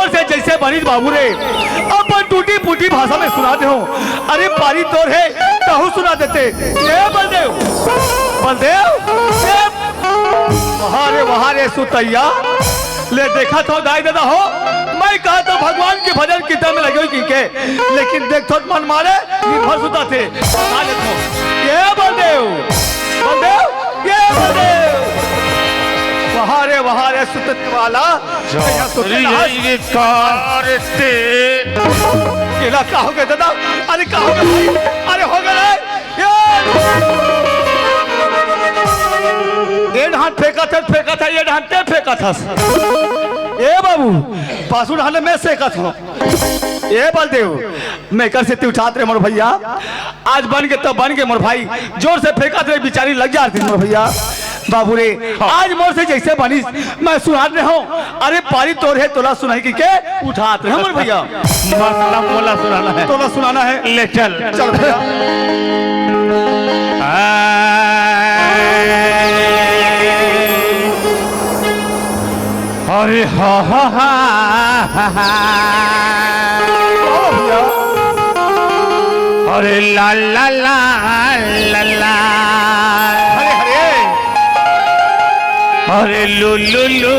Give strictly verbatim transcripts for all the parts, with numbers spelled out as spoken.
से जइसे बनिस बाबू रे, अपन टूटी फूटी भाषा में सुना देहूं। अरे पारी तोर हे, तहू सुना देते। ए बलदेव, बलदेव, ए, वाह रे, वाह रे सुतैया, ले देखत हो दाई ददा हो, मैं कहत हो भगवान के भजन कीर्तन में लगे हो कि के, लेकिन देखत हो मन मारे, निर्भर सुता थे। आ देखो, ए बलदेव, बलदेव, ए बलदेव। वाह रे, वाह रे सुतने वाला, यहाँ सुतने वाला। ये कार ते। ये ला का हो गया दादा? अरे का हो गया भाई? अरे हो गया रे। ये, ये ढांट फेंका था, फेंका था, ये ढांट ते फेंका था। ए बाबू, पासू ढांट में से का था। ए बलदेव, मैं कर से तू उठात रे मोर भैया। आज बन के तो बन के मोर भाई, जोर से फेंका थे, बिचारी लग जाती मोर भैया। बाबू रे, आज मोर से जइसे बनिस, मैं सुनात रे हूं। अरे पारी तोर हे, तोला सुनाई कि के उठात रे हूं मोर भैया। मतलब मोला सुनाना है। तोला सुनाना है। ले चल। चल भैया। अरे हा हा हा हा हा। ओ भैया। अरे ला ला ला ला ला। अरे, अरे। अरे लू लू लू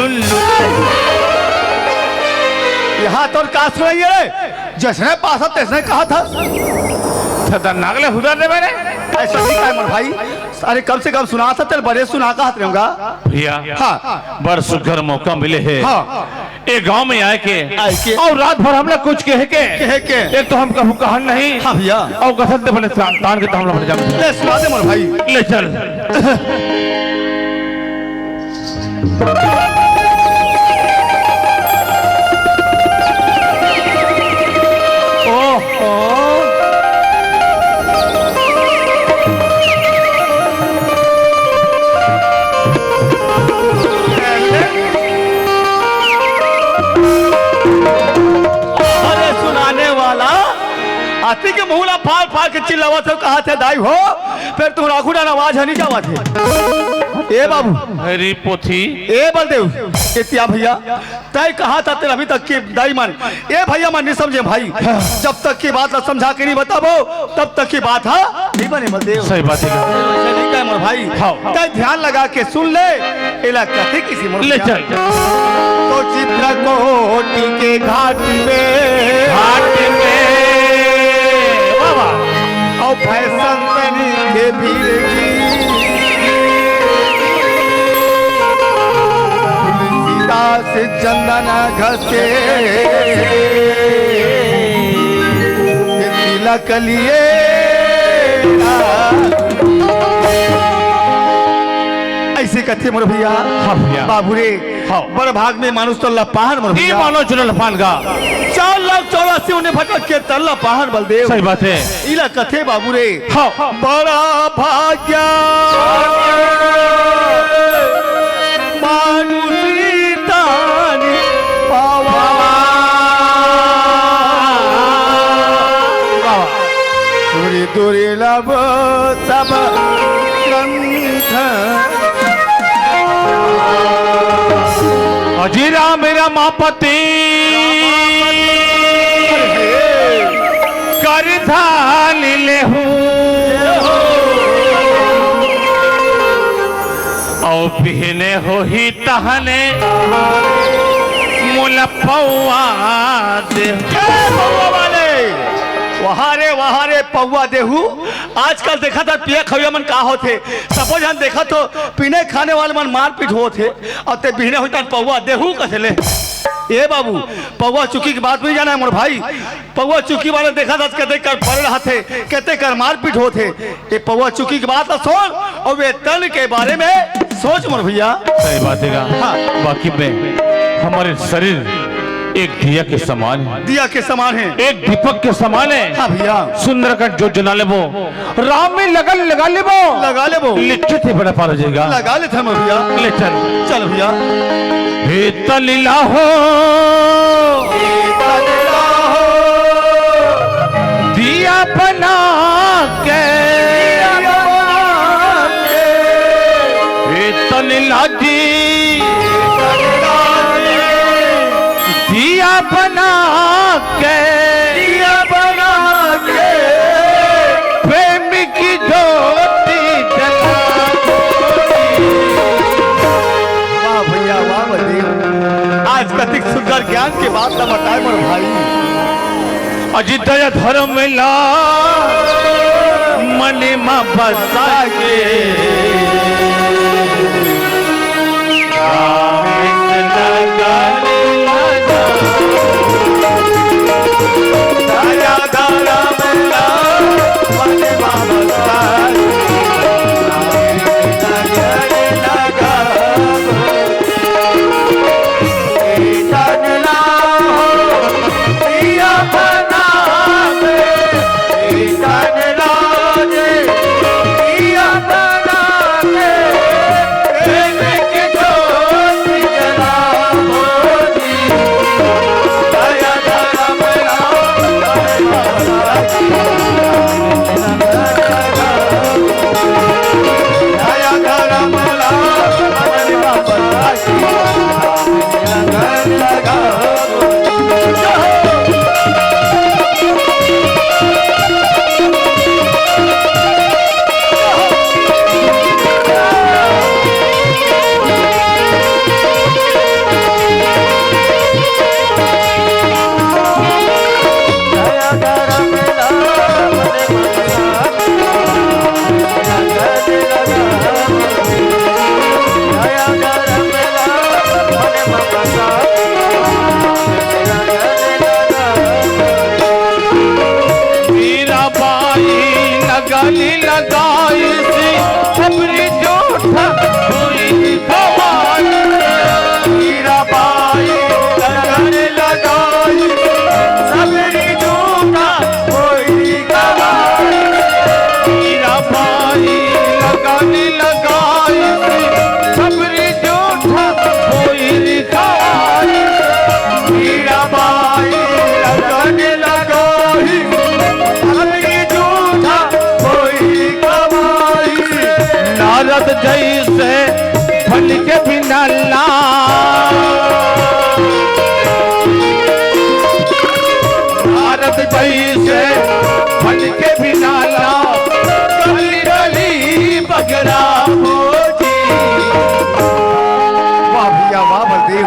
लू। यहाँ तोर का सुनाई रे? जैसने पासा तैसने कहा था। खतरनाक ले हुदर दे मेरे। ऐसा नहीं कहा मोर भाई। अरे कम से कम सुना था, तेरे बड़े सुना कहा रहूंगा। भैया, हाँ। बड़ सुघर मौका मिले हे। हाँ। ए गांव में आए के। आए के। अउ रात भर हमला कुछ कहे के। कहे के। एक तो हम कहूँ कहन नहीं। हाँ भैया। अउ कथन ते बने तान, तान के तो हमला बने जाम। ले सुना दे मोर भाई। ले चल। ओहो। अरे सुनाने वाला, अति के मुंह ला फाड़ फाड़ के चिल्लावत हो, कहा थे दाई हो, फिर तुम राखू डान आवाज हनी जावत हे। ए बाबू। हरी पोथी। ए बलदेव, ए तिया भैया, तय कहा था तेरा अभी तक के दाई मन, ए भैया मन नहीं समझे भाई, जब तक की बात ला समझा के नहीं बताबो, तब तक की बात हा नहीं बने बलदेव। सही बात है। ऐसा नहीं कहे मोर भाई। हाँ। तय ध्यान लगा के सुन ले, एला कथे किसी मोर ले भैया। चल। तो चित्रकूट के घाट में। घाट में। वाह, वाह। और फैशन तनी के भीड़ जी। तुलसीदास चंदन घसे। तिलक लिए। ऐसे कथे मोर भैया। हाँ भैया। बाबू रे। हाँ। बड़ भाग में मानुष तल्ला पहाड़ मोर ई भैया। मानो चुनल पान का। चार लाख चौरासी उन्हें भटक के तल्ला पहाड़ बलदेव। सही बात है। इला कथे बाबू रे। हाँ। बड़ा भाग्य मानुष तान पावा। वाह। दूरी दूरी लब सब ग्रंथ। अजी राम रमापति कर धान लेहू। औ बिहने होही तहने मोला पौआ दे। ए पौआ वाले, वहा रे, वहा रे, पौआ देहू। आजकल देखत हस पिया खवैया मन का होथे, सबो झन देखत हो पीने खाने वाले मन मारपीट होत हे, अउ ते बिहने होही तहन पौआ देहू कथे ले। ए बाबू, पौआ चुकी के बात नहीं जाना है मोर भाई। पौआ चुकी वाले देखत हस कते कर पड़े रहथे, कते कर मारपीट होत हे। ए पौआ चुकी के बात ला सुन अउ ए तन के बारे में सोच मोर भैया। सही बात है का? हाँ। बाकी में हमर शरीर एक दिया के समान है। दिया के समान है। एक दीपक के समान है। हाँ भैया। सुंदरकांड जो जना लेबो, राम में लगन लगा लेबो। लगा लेबो। लिखित ही बड़ा पार हो जाएगा। लगा लेथे हम भैया। ले चल। चल भैया। हे तलीला हो, हे तलीला हो, दिया बना के, दिया बना के। हे तलीला जी, हे तलीला जी, दिया बना के, दिया बना के, प्रेम की ज्योति जला। वाह भैया, वाह बलदेव। आज कतिक सुंदर ज्ञान के बात ला बताए मोर भाई। अजी दया धर्म ला मन मा बसा के। राम कृष्ण गले लगा। दया धर्म ला मन मा बसा के। राम कृष्ण गले लगा। मीराबाई लगन लगाइस, सबरी जूठा होई गवाइस। मीराबाई लगन लगाइस, सबरी जूठा होई गवाइस। मीराबाई लगन लगाइस, सबरी जूठा होई गवाइस। मीराबाई लगन लगाइस, सबरी जूठा होई गवाइस। नारद जइसे बन के बिनला। नारद जइसे बन के बिनला, गली गली बगरा हो जी। वाह भैया, वाह बलदेव।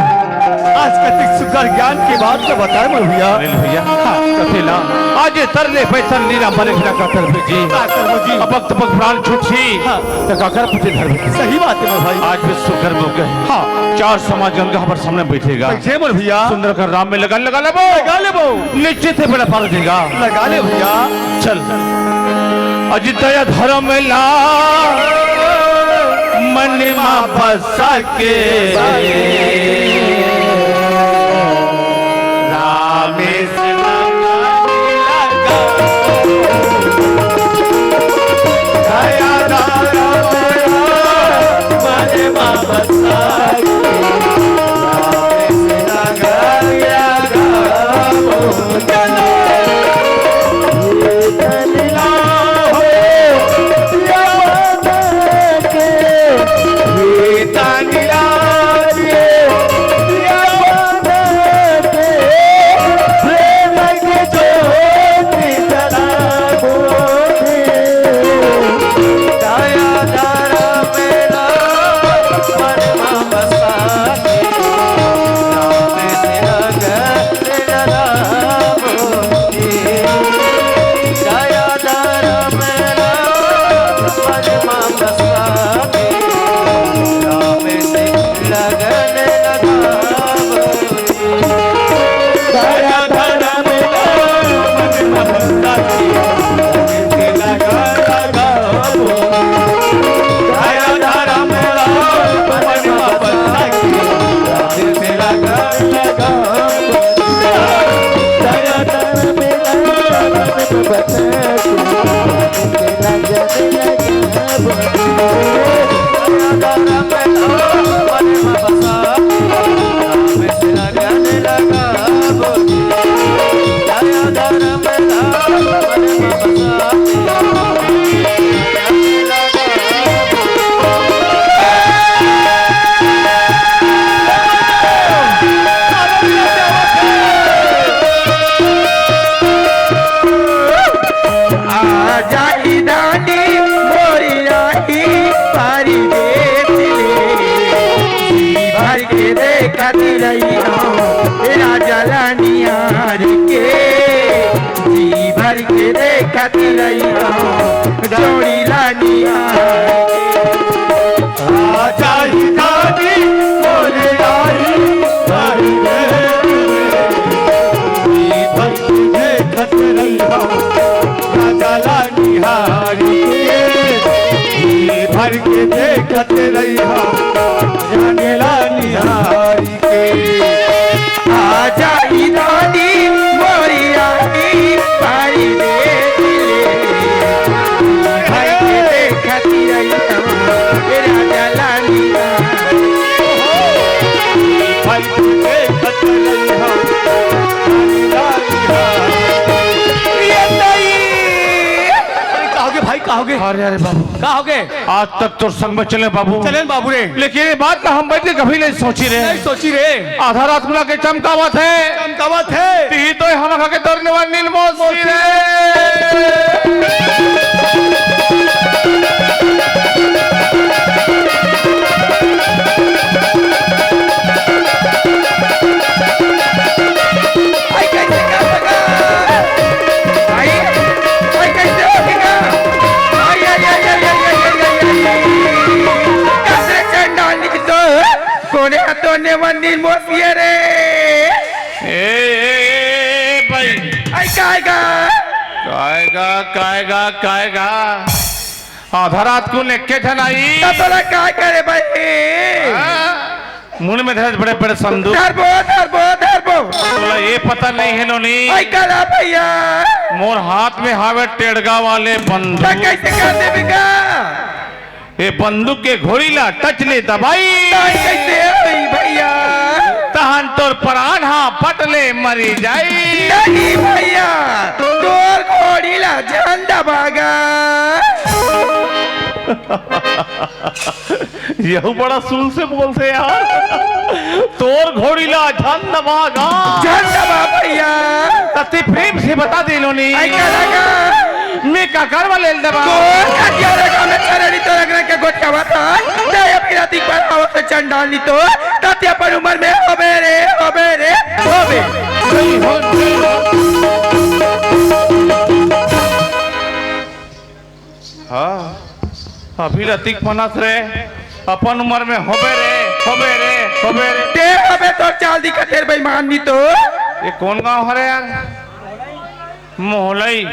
आज कतिक सुंदर ज्ञान के बात ला बताए मोर भैया। अनिल भैया, हाँ। कथेला, आज तरले पैसा नीरा बने बिना का करबे जी। का करबो जी? अब वक्त पग प्राण छूटही, हाँ। त काकर पति धरबे जी? सही बात है मोर भाई। आज विश्वकर्मा के, हाँ। चार समाज गंगा हमर सामने बैठेगा। बैठे मोर भैया। सुंदर कर राम में लगन लगा लेबो। लगा लेबो। निश्चित ही बेड़ा पार हो जाएगा। लगा ले भैया। चल। अजी दया धर्म ला मन मा बसा के। राम से लगा। दया धर्म ला मन मा बसा के। राम से लगा। के, जी भर के देखत रहिहौं, जोड़ी ला निहार के। आ जाही दादी, मोरे आही, आही रे। जी भर के देखत रहिहौं, राजा ला निहारी के। जी भर के देखत रहिहौं, राजा ला निहारी के। आ जाही दादी मोरी आही, पारी दे दिले। भाई के देखत रहिहौं, ए राजा लालिया। भाई के देखत रहिहौं, लालिया। ये दाई। अरे, का होगे भाई, का होगे? अरे, अरे बाबू। का होगे? आज तक तोर संग में चले बाबू। चले बाबू रे। लेकिन ये बात ना हम बैठ के कभी नहीं सोची रे। नहीं सोची रे। आधा रात कुन आके चमकावत हे। चमकावत हे। तिही तो हम खा के तोर नेवा नील मौसी रे। आई कैसे कर सका? आई, आई कैसे हो सका? आई, आई, आई। कस रे चंडाल निकल तो, कोने हाथों ने मंदिर मोसिए रे। ए, ए, ए, ए, भाई। आई कायगा? कायगा, कायगा, कायगा? आधा रात कुन एके झन आई। त तोला काय करे भाई? हाँ? मुड़ में धरे बड़े बड़े संदूक। धरबो, धरबो, धरबो। तोला ये पता नहीं हे नोनी। आई कला भैया। मोर हाथ में हावे टेड़गा वाले बंदूक। त कैसे कर देबे गा? ये बंदूक के घोड़ी ला टच ले दबाई। त कैसे होई भैया? तहन तोर प्राण हा पट ले मरी जाई। नहीं भैया, तोर घोड़ी ला झन दबा गा। यहू बड़ा सूल से बोलथे यार। तोर घोड़ी ला झन दबा गा। झन दबा भैया। त तें प्रेम से बता दे नोनी। आई का लगा? मैं का करवा ले दबा। तोर का दिया रे का में छरड़ी तो रगड़ा के गोठियावा था। ते अभी राती पर आवत चंडाल नी तो। ताती अपन उम्र में होबे रे, होबे रे, होबे। हाँ, अभी रतिक पनस रे, अपन उम्र में होबे रे, होबे रे, होबे रे। ते होबे तोर चाल दिखा तेर बेईमान नी तो। ये कौन गांव हरे यार? मोहलई।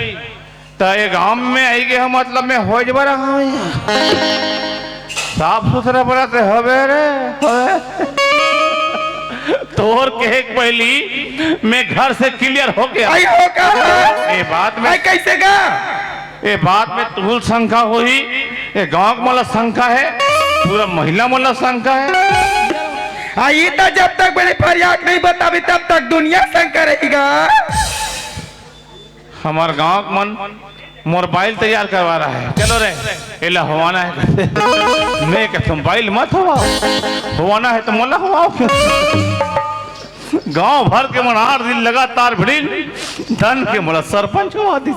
त ये गांव में आई गे हो, मतलब मैं हो जबर रहा हूँ यहाँ। साफ सुथरा बड़ा ते होबे रे, होबे। तोर कहे के पहली मैं घर से क्लियर होके आ-, आई हो का? ये बात में आई कैसे का? ये बात में तुहुल शंका होही, ये गांव के मोला शंका है, पूरा महिला मोला शंका है। हाँ, ये तो जब तक मेरे फरियाद नहीं बताबे, तब तक दुनिया शंका रहेगा। हमार गांव के मन मोर बाइल तैयार करवा रहा है। चलो रे, एला होवाना है। मैं कहता हूँ, "बाइल मत होवाओ, होवाना है तो मोला होवाओ।" गांव भर के मन आठ दिन लगातार भिड़िन, धन के मोला सरपंच होवा दिस।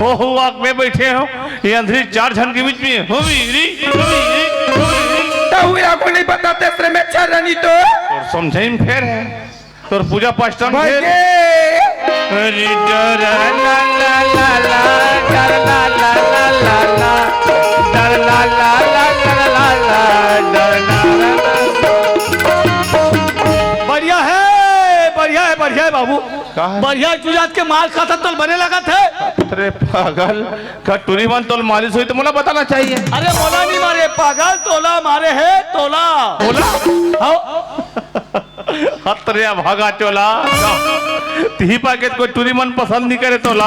हो हुआ मैं बैठे हूँ, ये अंधरी चार झन के बीच में, "होवी री, होवी री, होवी री।" तो हुई आपको नहीं पता, तेरे में अच्छा रहनी तो। और समझे में फेर है। तोर पूजा पाठ टाइम बजे। फेर। अरे डरा ला ला ला ला, डरा ला ला ला ला ला, डरा ला ला ला, डरा ला ला ला, डरा ला ला ला। बढ़िया है, बढ़िया है, बढ़िया है बाबू। का है? बढ़िया जुजात के मार खाता तोल बने लगत है। अरे पागल, का टूरी मन तोल मालिश होई तो मोला बताना चाहिए। अरे मोला नहीं मारे पागल, तोला मारे है, तोला। तोला? हाँ। हतरिया भागा चोला। तिही पाके कोई टूरी मन पसंद नहीं करे तोला।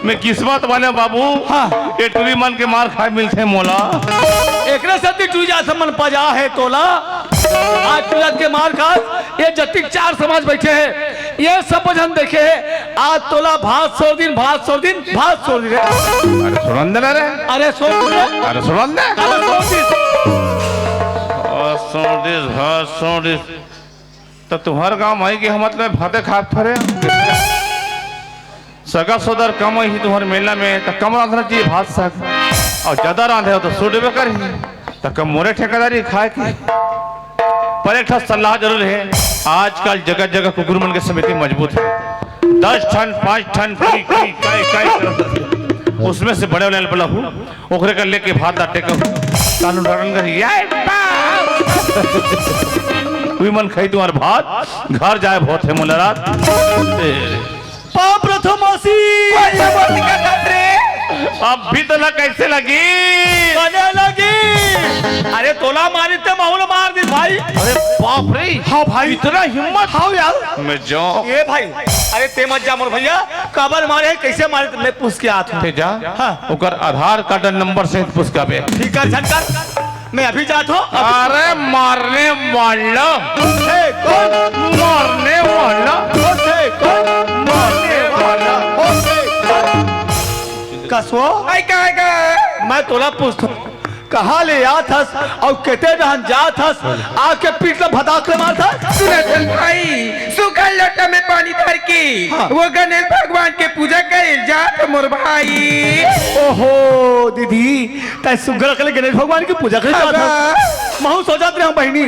मैं किस्मत वाले बाबू। हाँ। ये टूरी मन के मार खाए मिलथे मोला। एकरे सेती टूरी जात मन पजा है तोला। आज टूरी जात के मार खा, ये जतिक चार समाज बैठे हैं, ये सब झन देखे हैं। आज तोला भात सोर दिन, भात सोर दिन, भात सोर दिन रे। अरे सुनन दे ना रे। अरे सोर दिन रे। अरे सुनन दे। अरे सोर दिन। भात सोर दिन, भात सोर दिन। त तुंहर गांव माई के हमत में भाते खात फरे। सगा सोदर कम ही तुंहर मेला में, त कम रांधना चाहिए भात साग। अउ ज्यादा रांधे हो त सुडबे करही। त कम मोरे ठेकेदारी खाए के। पर एक ठा सलाह जरूर हे, आजकल जगह जगह कुकुर मन के समिति मजबूत हे। दस ठन, पाँच ठन, कुई, कुई, काई, काई करत हे। उसमें से बड़े वाले ल बलाहू, ओकरे कर लेके भात ला टेकहू। कानून रटन कर, ये बा। उही मन खाई तुम्हार भात, घर जाए बहुत हे मोला रात। पाप प्रथम आसी। कौन सा बोल दिखा था रे? अब भी तोला कैसे लगी? कने लगी? अरे तोला मारी ते महू ल मार दी भाई। अरे बाप रे। हाँ भाई। इतना हिम्मत? हाँ यार। मैं जाऊँ। ए भाई, अरे ते मत जा मोर भैया, काबर मारे हे, कैसे मारे, मैं पूछ के आत हूँ। ते जा। हाँ। ओकर आधार कार्ड नंबर से पूछ के आबे। ठीक है, झन कर। मैं अभी जात हूँ, अभी अरे मारने वाला। हे, कौन? मारने वाला। हे, कौन? मारने वाला। हे, कौन? कसो? आई का, आई का? मैं तोला पूछत हूँ, कहाँ ले आत हस अउ केते डहन जात हस, आके पीठ ला भदाक ले मारत हस? सुन झन भाई, सुखल लोटा में पानी धर के हाँ। वो गणेश भगवान के पूजा करे जात मोर भाई। ओहो दीदी, तै सुग्घर अकले गणेश भगवान के पूजा करे जात हस। महू सोचत रहेंव बहिनी,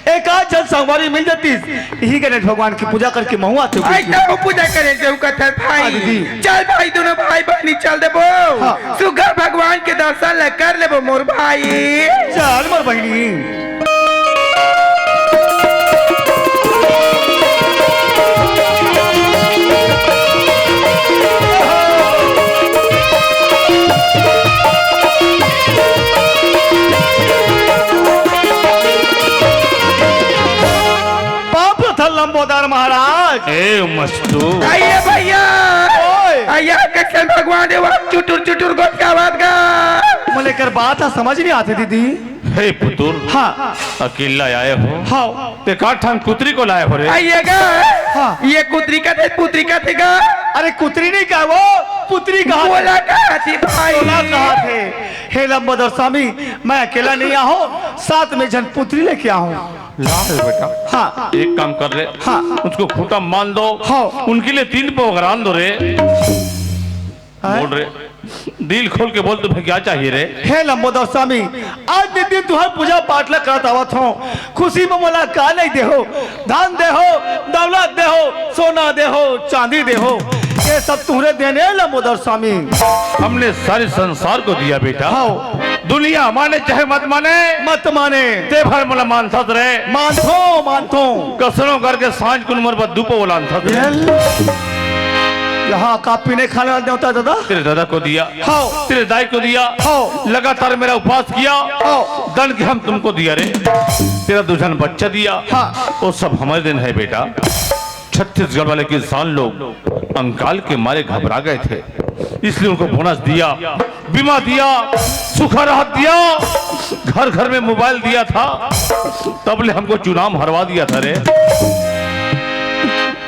एक आध झन संगवारी मिल जातिस, इही गणेश भगवान के पूजा करके महू आतेंव। आई तो पूजा करे जाहूँ कथस भाई। हाँ, दीदी। चल भाई, दूनों भाई बहिनी चल देबो। हाँ। सुग्घर भगवान के दर्शन ल कर लेबो मोर भाई। चल मोर बहिनी। पाप प्रथम लंबोदर महाराज। ए मस्तू। आइए भैया। ओए। आइए, कैसे भगवान हे वो चुटुर चुटुर गोट का बात का। मोला एकर बात ह समझ नहीं आते दीदी। हे पुतुर। हाँ। अकेला आए हो? हाँ। ते का ठन कुतरी को लाए हो रे? आइएगा। हाँ। ये कुतरी का थे, पुतरी का थे का? अरे कुतरी नहीं कहा वो, पुतरी कहा थे। बोला कहा थी भाई? बोला कहा थे? हे लंबोदर स्वामी, मैं अकेला नहीं आया हूँ, साथ में एक झन पुतरी लेके आया हूँ। ला रे बेटा। हाँ। एक काम कर ले। हाँ। उसको खूंटा मान दो। हाँ। उनके लिए तीन पौ अगरान दो रे। हाँ? बोल रे। दिल खोल के बोल, तुम्हें क्या चाहिए रे? हे लंबोदर स्वामी, आज के दिन तुहर पूजा पाठ ला करत आवत हूँ। खुशी में मोला का नहीं देहो? धन देहो, दौलत देहो, सोना देहो, चांदी देहो, ये सब तुहरे देने लंबोदर स्वामी। हमने सारे संसार को दिया बेटा। हाँ। दुनिया माने चाहे मत माने, मत माने। ते भर मोला मानथस रे। मानथों, मानथों। कसनो करके सांझ कुन मोर बर दू पौ लानथस रे। यहाँ का पीने खाने वाला देवता दादा? तेरे दादा को दिया। हाँ। तेरे दाई को दिया। हाँ। लगातार मेरा उपवास किया। हाँ। दंड के हम तुमको दिया रे। तेरा दू झन बच्चा दिया। हाँ। वो सब हमारे दिन है बेटा। छत्तीसगढ़ वाले किसान लोग कंकाल के मारे घबरा गए थे, इसलिए उनको बोनस दिया, बीमा दिया, सूखा राहत दिया, घर घर में मोबाइल दिया था, तब ले हमको चुनाव हरवा दिया था रे।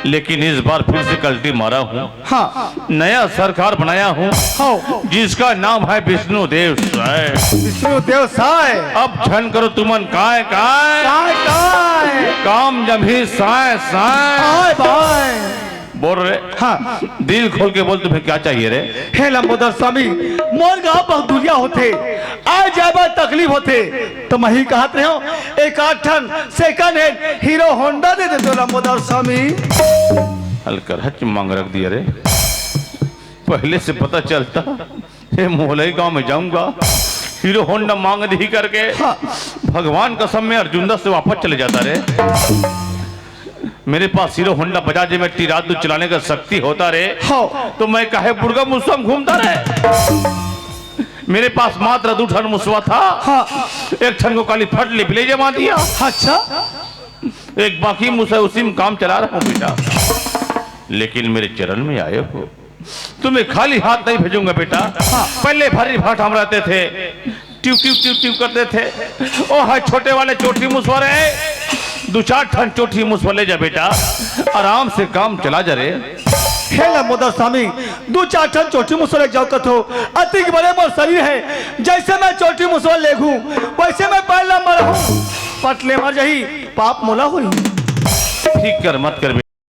लेकिन इस बार फिर से कल्टी मारा हूँ। हाँ। नया सरकार बनाया हूँ, हाँ। जिसका नाम है विष्णुदेव साय। विष्णुदेव साय। अब झन करो तुमन काय, काय? काय, काय? काम जमही साय, साय। आय, बाय। बोल रे। हाँ। दिल खोल के बोल, तुम्हें क्या चाहिए रे? हे लंबोदर स्वामी, मोर गांव बहुत दूरिया होथे, आए जाए बर तकलीफ होथे, तो मैं ही कहत रहेंव, एक आध ठन second hand Hero Honda दे दे तो लंबोदर स्वामी। अलकरहच मांग रख दिया रे। पहले से पता चलता, ये मोहलई गांव में जाऊंगा, Hero Honda मांग दी करके। हाँ। भगवान कसम, मैं अर्जुन दास से वापस चले जाता रे। मेरे पास Hero Honda बजाज में टी रात दू चलाने का शक्ति होता रे, हाँ। तो मैं काहे बुर्गा मुसवा में घूमता रे? मेरे पास मात्र दू ठन मुसवा था। हाँ। एक ठन को काली फट ले बिले जमा दिया। अच्छा। एक बाकी मुसवा, उसी में काम चला रहा हूँ बेटा, लेकिन मेरे चरण में आए हो, तुम्हें खाली हाथ नहीं भेजूंगा बेटा। हाँ। पहले भारी भाट हम रहते थे, ट्यू ट्यू ट्यू ट्यू करते थे। ओ हाय, छोटे वाले चोटी मुसवा रे, दू चार ठन चोटी मुसवा ले जा बेटा, आराम से काम चला जा रे। हे लंबोदर स्वामी, दू चार ठन चोटी मुसवा ले जाओ कथो, अतिक बड़े मोर शरीर है, जैसे मैं चोटी मुसवा लेगहूँ, वैसे मैं पैर लंबा रहूँ, पटले मर जाही, पाप मोला होही। फिकर मत कर।